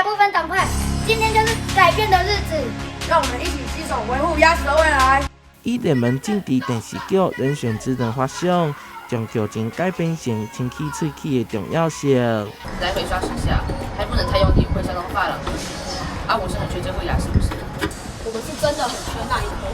來不分黨派，今天就是改變的日子。讓我們一起攜手維護牙齒的未來。以熱門政治電視劇《人選之人》發想，將劇情改編成清潔喙齒的重要性。來回刷10下，還不能太用力，會傷到琺瑯。啊，我是很缺這顆牙，是不是？我們是真的很缺那一顆。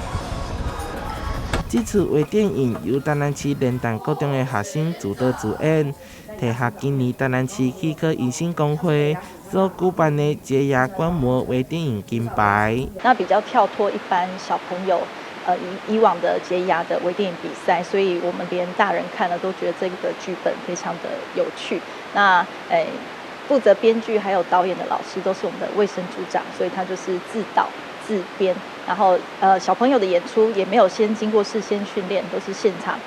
這次微電影由台南市連潭國中的學生自導自演，提合今年台南市齒科醫生公會所舉辦的潔牙觀摩微電影金牌。那比較跳脫一般小朋友以往的潔牙的微電影比賽，所以我們連大人看了都覺得這個劇本非常的有趣。那負責編劇還有導演的老師都是我們的衛生組長，所以他就是自導自編，然後小朋友的演出也沒有先經過事先訓練，都是現場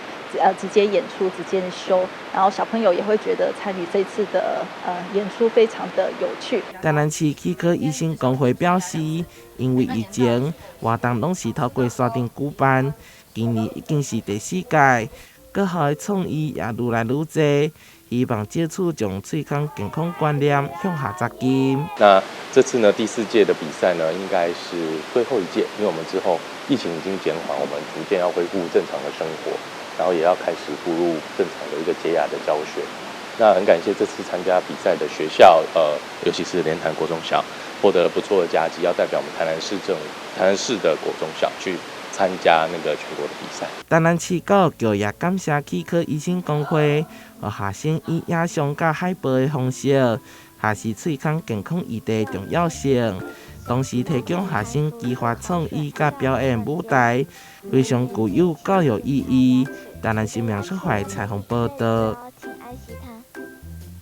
直接演出，直接修，然後小朋友也會覺得參與這次的演出非常的有趣。台南市齒科醫生公會表示，因為疫情，活動攏是透過線頂舉辦，今年已經是第四屆，各校的創意也愈來愈多，希望藉此將喙孔健康觀念向下扎根。那這次呢，第四屆的比賽呢，應該是最後一屆，因為我們之後疫情已經減緩，我們逐漸要恢復正常的生活，然後也要開始步入正常的一個潔牙的教學。那很感謝這次參加比賽的學校，尤其是連潭國中小，獲得了不錯的佳績，要代表我們台南市政府、台南市的國中小去參加那個全國的比賽。台南市教育局也感謝齒科醫生公會，予學生以影像佮海報的方式，學習喙孔健康議題的重要性，同時提供學生激發創意佮表演舞台，非常具有教育意義。台南新聞出發採訪報道。